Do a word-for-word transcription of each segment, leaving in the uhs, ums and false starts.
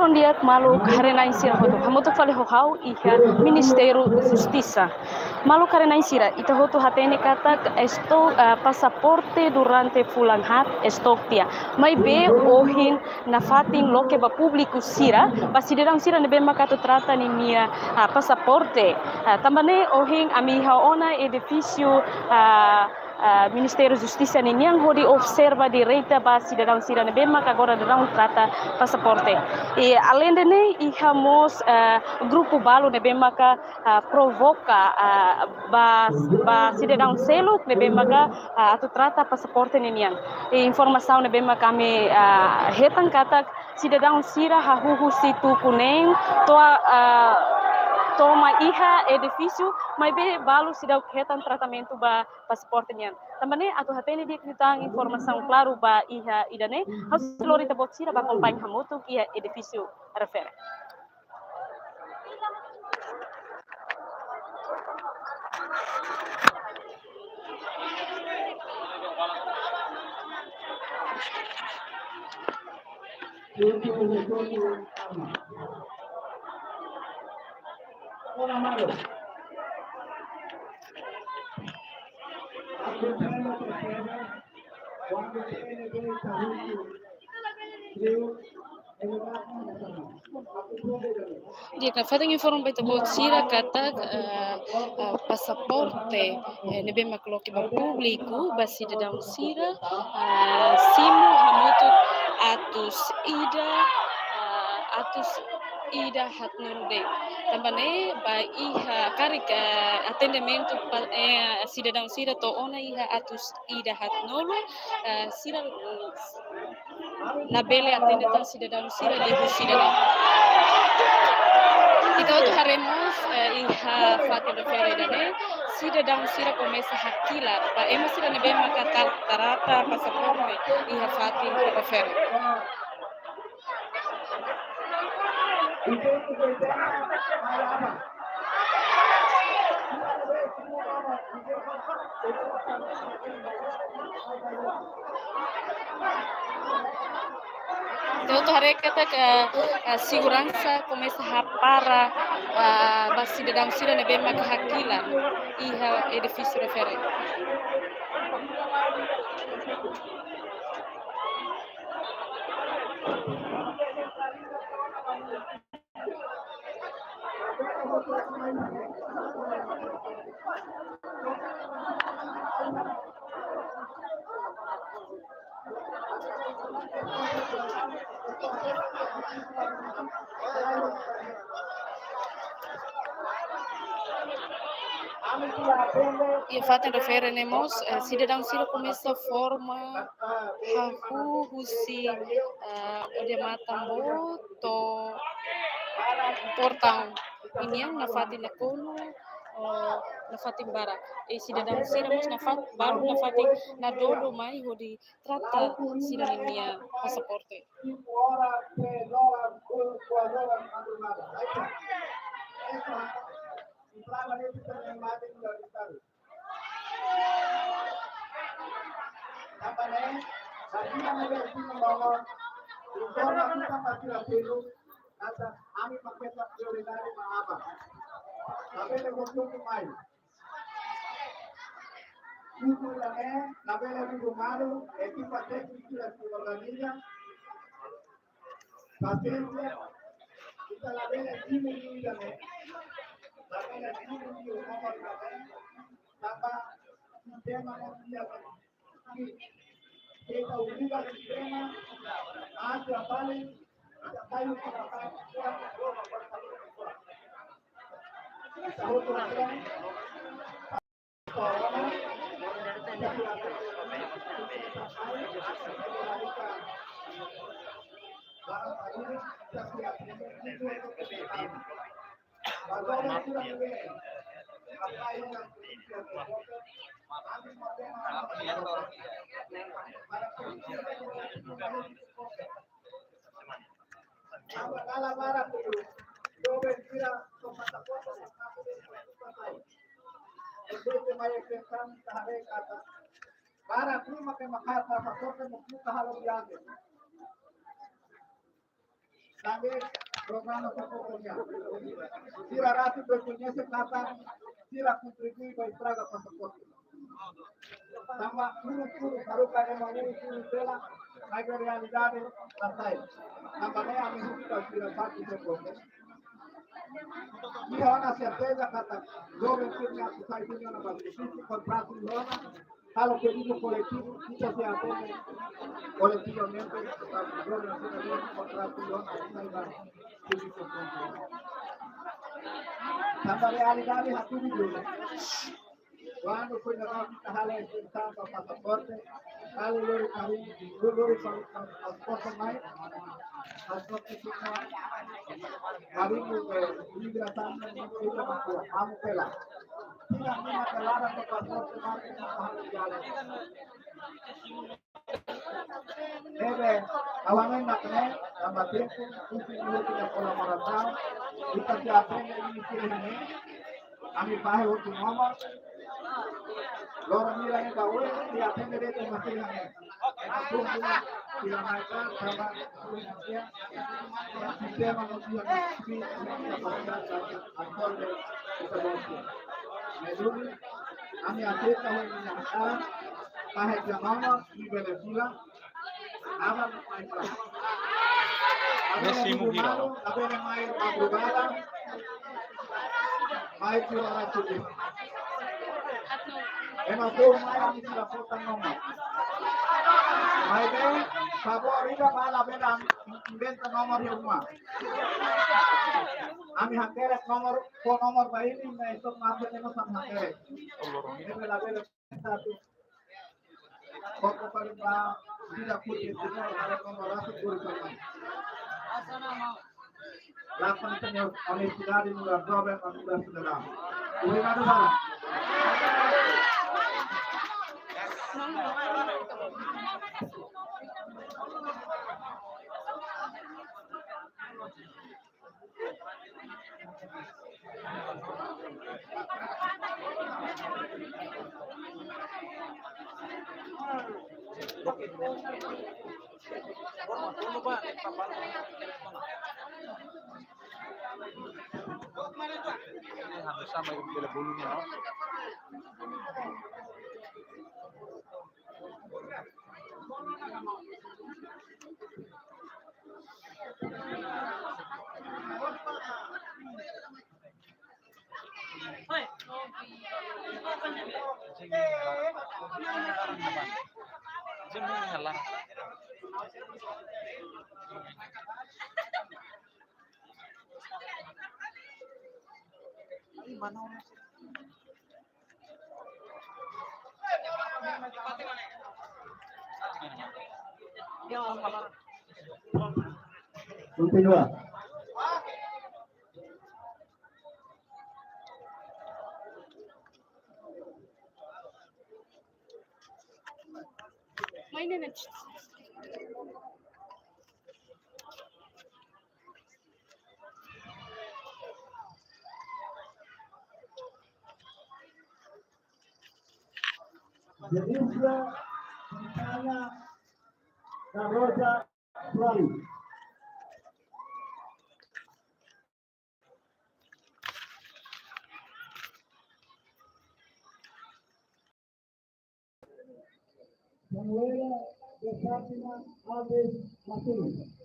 Bondia, maluk haree-na'in sira hotu. Hamutuk fali ho ha'u iha Ministériu Justisa. Maluk haree-na'in sira, ita hotu hatene katak esto, ah, pasaporte durante fulan haat estok tiha. Maibé ohin nafatin loke ba públiku sira, ba sidadaun sira ne'ebé maka atu trata ninia, ah, pasaporte. Ah, tanba ne'e ohin ami iha ona edifísiu, ah, ah, Ministériu Justisa ninian hodi observa direta ba sidadaun sira ne'ebé maka agora daudaun trata pasaporte. I alende ne'e iha mós, ah, grupu balu ne'ebé maka, ah, provoka, ah, ba, ba sidadaun seluk ne'ebé maka, ah, atu trata pasaporte ninian. I informasaun ne'ebé maka ami, ah, hetan katak sidadaun sira hahú husi tuku neen to'o, ah, to'o mai iha edifísiu, maibé balu seidauk hetan tratamentu ba pasaporte nian. Tanba ne'e atu hatene di'ak liután informasaun klaru ba iha ida-ne'e, ha'u sei lori ita-boot sira ba akompaña hamutuk iha edifísiu refere. Di'ak, nafatin informa ba ita-boot sira katak, eh, eh, pasaporte, eh, ne'ebé mak loke ba públiku, ba sidadaun sira, eh, simu hamutuk atus ida, eh, atus ida haatnulu de'it. Tanba ne'e ba iha karik, eh, atendimentu pa, eh, sidadaun sira to'o ona iha atus ida haatnulu, eh, sira, eh, labele atende tan sidadaun sira liu husi ida-ne'e. Ita hotu haree mós, eh, iha fatin refere ida-ne'e, sidadaun sira komesa hakilar ba ema sira ne'ebé maka atu trata pasaporte iha fatin refere. Entaun, ita haree katak, eh, seguransa komesa hapara, eh, ba sidadaun sira ne'ebé maka hakilar iha edifísiu refere. Iha fatin refere ne'e mós, eh, sidadaun sira komesa forma hahú husi, eh, odamatan boot to'o portaun. Ninian nafatin nakonu, eh, nafatin barak. I sidadaun sira mós nafat-, balu nafatin nadodo mai hodi trata sira-nia pasaporte. Tanba ne'e, ba sira ne'ebé sira mós, informa ita-boot sira seluk, katak ami mak hetan prioridade ba aban. Labele hotu-hotu mai. Suku ida-ne'e, labele dudu malu, ekipa téknika sira sei organiza. Pasiénsia, ita labele simu liu ida-ne'e. Labele simu liu nomor ida-ne'e. Tanba sistema ne'e, ita obriga sistema, atu apale, ita sai, ita sai. Barak ruma ke makar pasaporte mós buka halo viajen. Tanba programa sapote nian, sira rasik rekoñese katak sira kontribui ba estraga pasaporte. Tanba urus-urus haruka ema urus-urus hela, maibé realidade la sai. Tanba ne'e ami husu ba sira parte sapote. Iha ona serteza katak joven sira-nia atu sai duni ona ba servisu, kontratu iha ona, halo pedidu koletivu, ita sei atende koletivamente, para joven sira-nia kontratu iha ona, sai ba servisu. Tanba realidade hatudu duni. Kuandu foin daudaun ita halo inskrsaun ba pasaporte, halo lori karimbu, lori pa-, pa-, pasaporte mai, pasaporte fica karimbu, eh, imigrasaun, ita mak anu tela. Sira mak tela ba pasaporte mai, ita halo jalan. Ne'ebé, awan ne'e mak ne'e, tanba tempu, husi ita-nia kolaborasaun, ita sei atende imi sira ne'e, ami fahe hotu nomor, loron ida-ne'e ba oin, sei atende de'it imi sira ne'e. Ema tun sira mai ka, sama, sistema no dia, ne'e duni, ami aseita ho imi-nia hakarak, fahe tiha nomor, imi bele fila, aban mai pra. Ami simu hira, malu, no? Labele mai madrugada, mai tiha oras tujuh. Ema tun mai ami sira fota nomor. Maibé, favór ida ba labele inventa nomor iha uma. Ami hakerek nomor, fó nomor ba imi, maibé só mate ema sira hakerek. Ne'ebé labele satu. Koko paling ba, tidak putih, tidak ada nomor rasik guru paling. Lapan senior Universidade Muda Jovem Universidade. Obrigadu, Sara. Kontinua. Denisia Santana da Rosa Soares. Manuela de Fátima Alves Martins.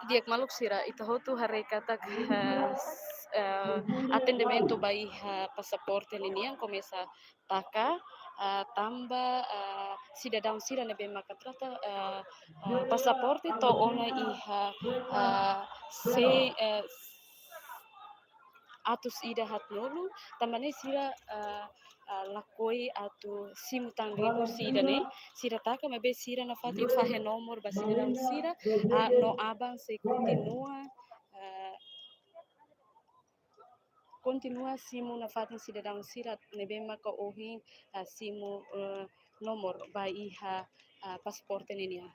Di'ak maluk sira, ita hotu haree katak, eh, s-, eh, atendimentu ba iha pasaporte ninian komesa taka, eh, tanba, eh, sidadaun sira ne'ebé maka trata, eh, eh, pasaporte to'o ona iha, eh, se, eh, atus ida haatnulu, tanba ne'e sira, eh, eh, lakohi atu simu tan li'ur ida-ne'e, sira taka maibé sira nafatin fahe nomor ba sidadaun sira, ah, no aban sei kontinua, eh, kontinua simu nafatin sidadaun sira ne'ebé maka ohin, ah, simu, eh, nomor ba iha, ah, pasaporte ninian.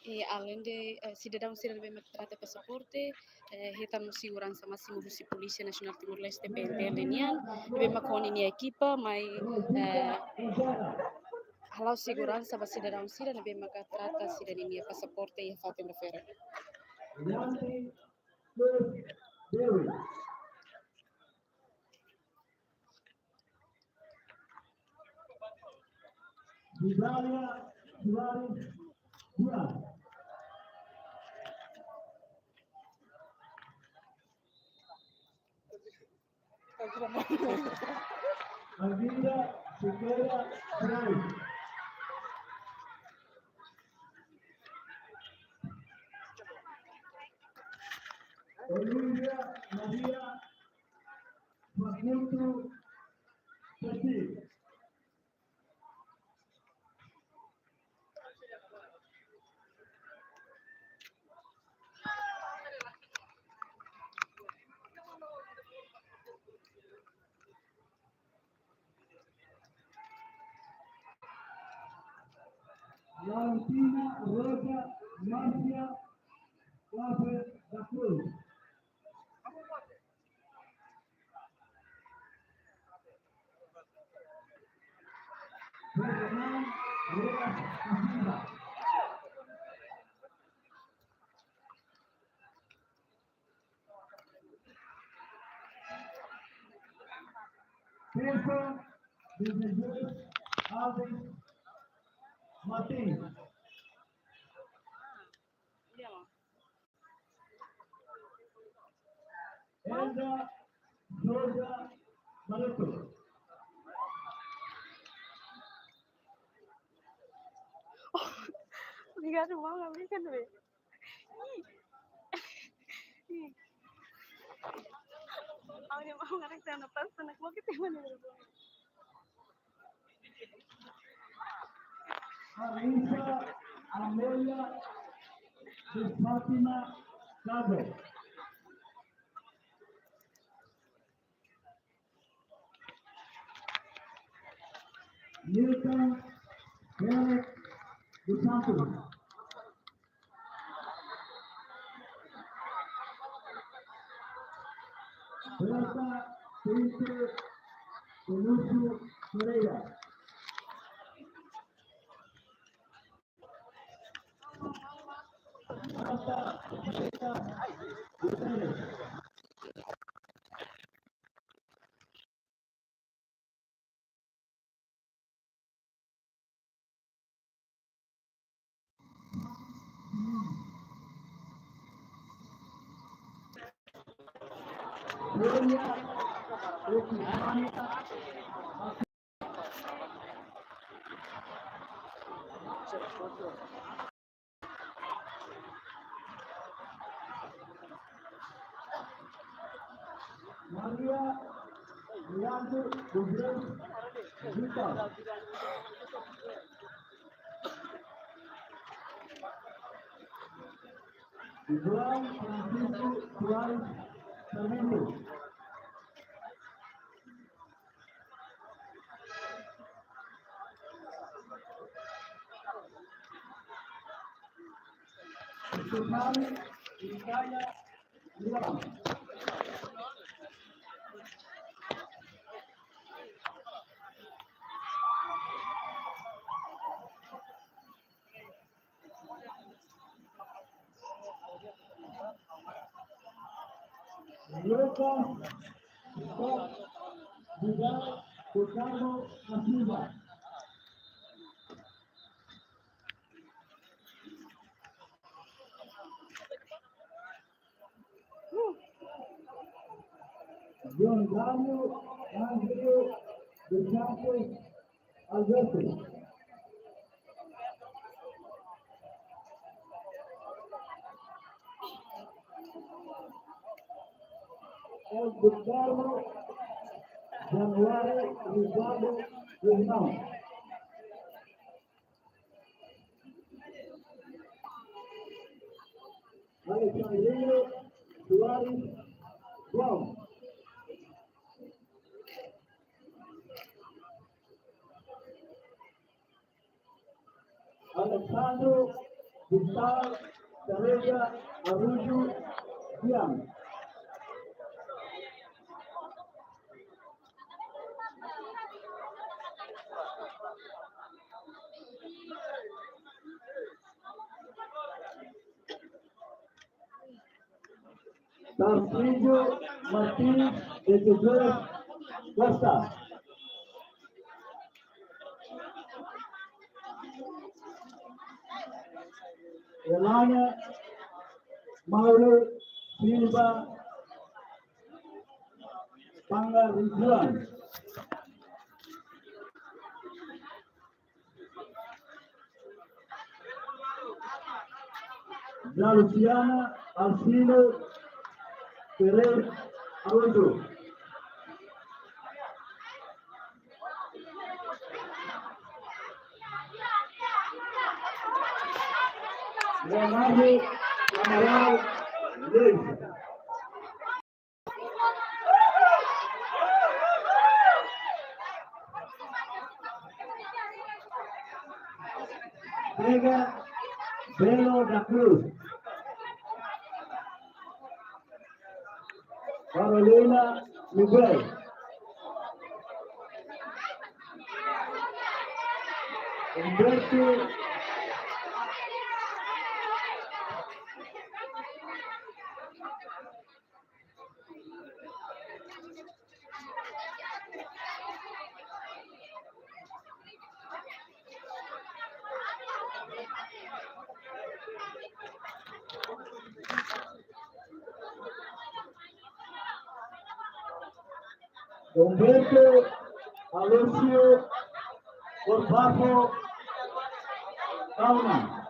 E além de, eh, sidadaun sira ne'ebé mak trata pasaporte, eh, hetan mós seguransa másimu husi Polísia Nasionál Timor-Leste, P N T L nian, ne'ebé mak ho ninia ekipa mai, eh, hala'o seguransa ba sidadaun sira ne'ebé maka trata sira ninia pasaporte iha fatin refere. Vidalia Soares Dias. Alvira Sequeira Braz. Olivia Maria Faculto Petit. Valentina Rosa Márcia Clave da Cruz. Fernán Rojas da Silva. Teresa de Jesus Alves Martins. Elda Souza Barreto. Obrigada, mama. Obrigada, bebé. Ih. Ih. Olha, mama, agora que tá na pasta, na boca tem maneira. Arisa Amelia de Fátima Cabo. Nilton Pérez dos Santos. Berta Pinto Veloso Pereira. Berta Pinto Guterres. Maria Leandro Rodrigues Vital. João Francisco Soares Sarmento. Stefano Itaia João. Lucas Vidal Ricardo da Silva. João Daniel André dos Santos Alberto. Elvis Carlos Januário Rivaldo Guzmão. Alexandrino Soares João. Alexandro Cristal Teresa Araújo Diam. Tarcísio Martins de Jesus Costa. Elana Mauro Silva Pangaribuan. Luciana Alcino Pérez Araújo. Leonardo Amaral Leite. Vega Belo da Cruz. Carolina Miguel. Humberto Humberto Aloisio Corbacho Kauna.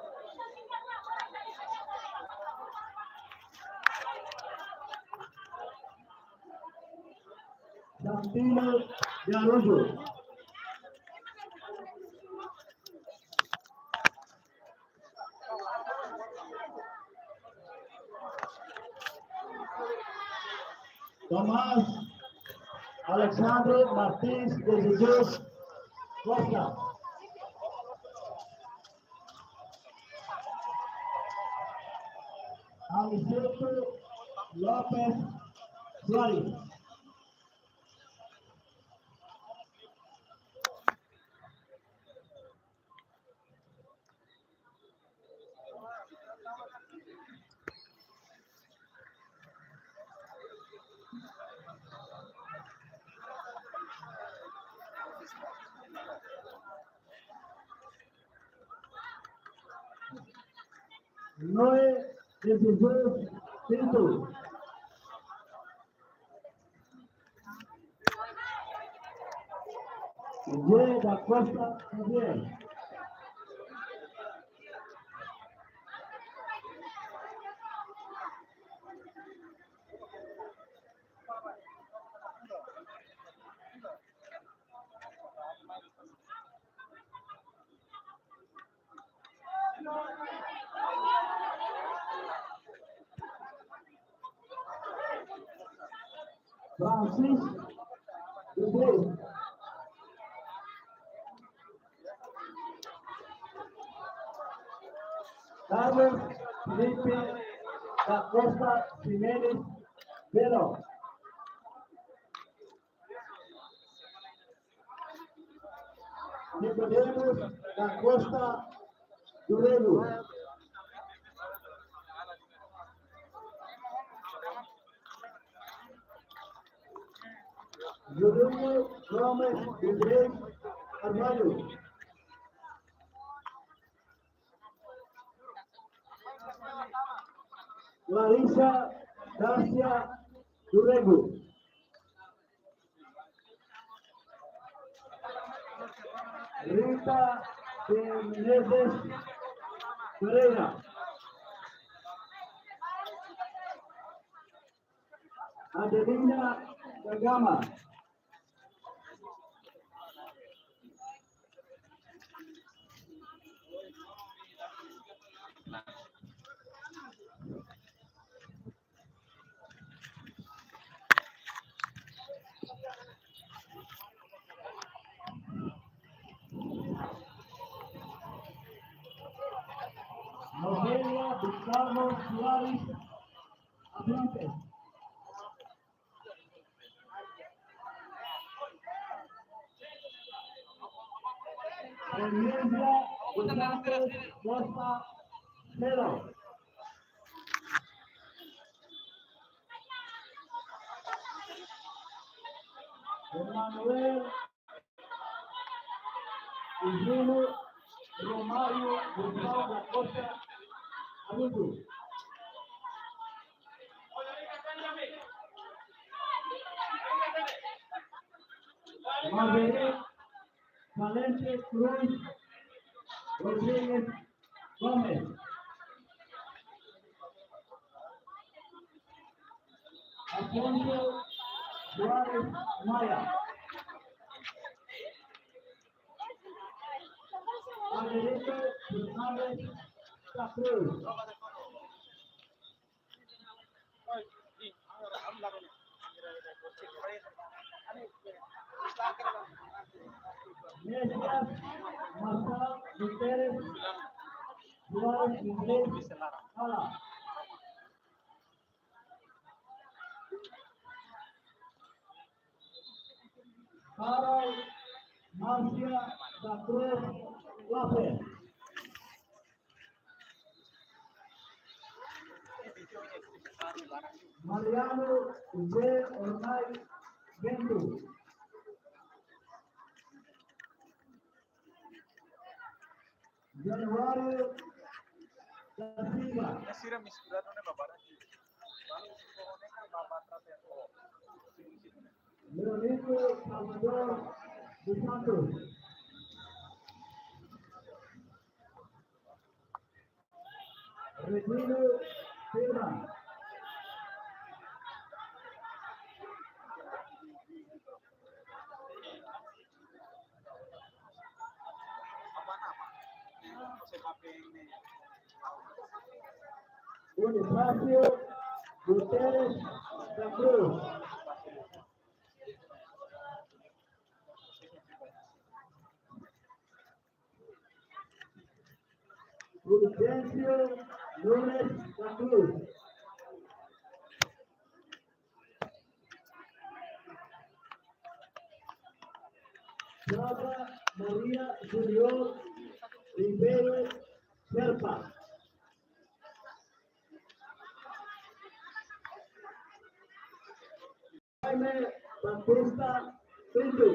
Santino de Araújo. Tomás Alexandre Martins de Jesus Costa. Aniceto Lopes Soares. Noé de Jesus Pinto. José da Costa Xavier. Francis Idris. Carlos Felipe da Costa Ximenes Belo. Nicodemos da Costa do Rego. Júlio Gomes de Três Carvalho. Larissa Garcia do Rego. Rita de Menezes Pereira. Adelina da Gama. Nos Carlos Soares Abrantes. Remídia dos Santos Costa Cero. Emanuel Higino Romário Gustavo da Costa Abudu. Maverick Valente Cruz Rodrigues Gomes. Afonso Soares Maia. Adelito Fernandes da Cruz. Mesias Marcelo Guterres Soares Inglés Sala. Carol Márcia da Cruz Lopes. Mariano José Ornai Bento. Januário da Silva. Sira misturadu ne'e babara. Leonito Salvador dos Santos. Regino Firman. Bonifácio Guterres da Cruz. Fulgêncio Nunes da Cruz. Sara Maria Junior Ribeiro Serpa. Jaime Baptista Pinto.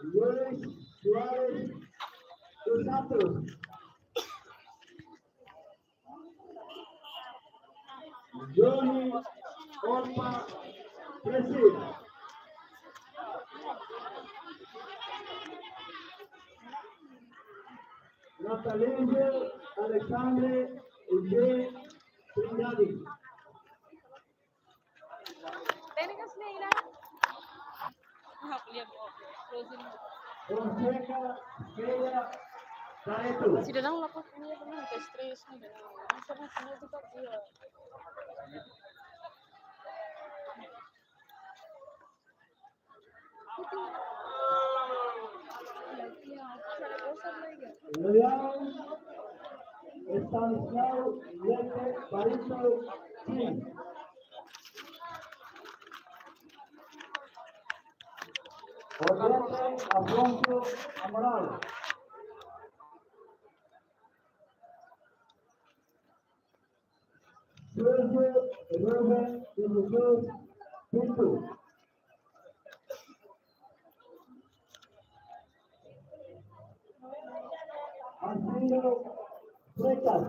Luis Soares dos Santos. Johnny Opa Presil. Natalício Alexandre G. Trindade. Técnicas, Leila. Ah, kuliah, closing. Fonseca Keila Barreto. Cidadão lá para comer também, que é estranho isso, né? Não sei como é que é, Leão Estanislau Leite Barito Sim. Odete Afonso Amaral. Sérgio Ruben de Jesus Pinto. Arcílio Freitas.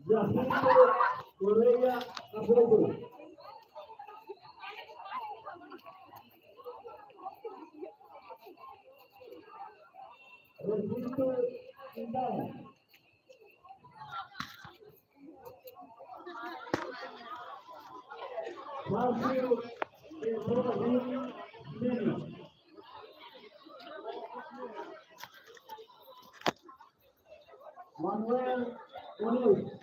Jacinto Correia Abogo. Recinto Quintana. Fábio Ibrahim Mendes. Manuel Unis.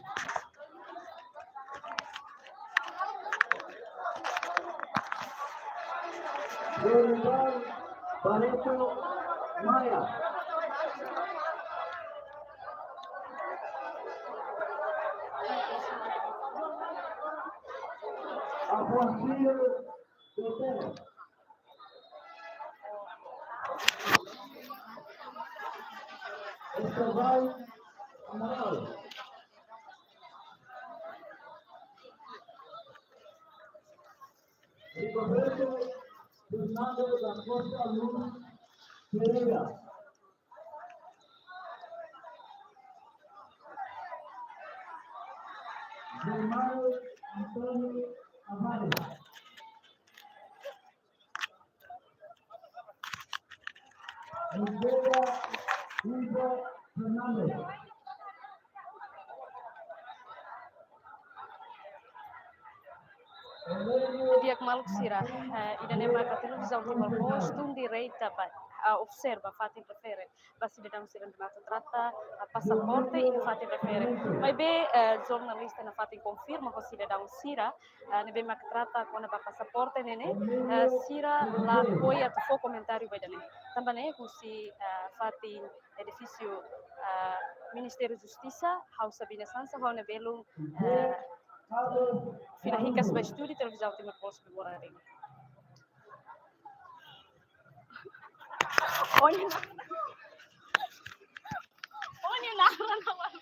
Dorival Barreto Maia. Afonso Guterres. Escobar Amaral. Rigoberto Fernando da Costa Luz Pereira. Germano Antonio Tavares. Miguel Hugo Fernandes. Di'ak maluk sira, eh, ida-ne'e maka Televizaun Timor Post tun direta ba, ah, observa fatin refere ba sidadaun sira ne'ebé maka trata, ah, pasaporte iha fatin refere. Maibé, eh, jornalista nafatin konfirma ho sidadaun sira, ah, ne'ebé maka trata kona-ba pasaporte ne'e, eh, sira lakohi atu fó komentáriu ba ida-ne'e. Tanba ne'e husi, ah, fatin edifísiu, ah, Ministériu Justisa, ha'u Sabina Sansa, ha'u-nia belun, eh, fila hikas ba estúdiu Televizaun Timor Post Bora Deng. Onya na-, onya naran awal.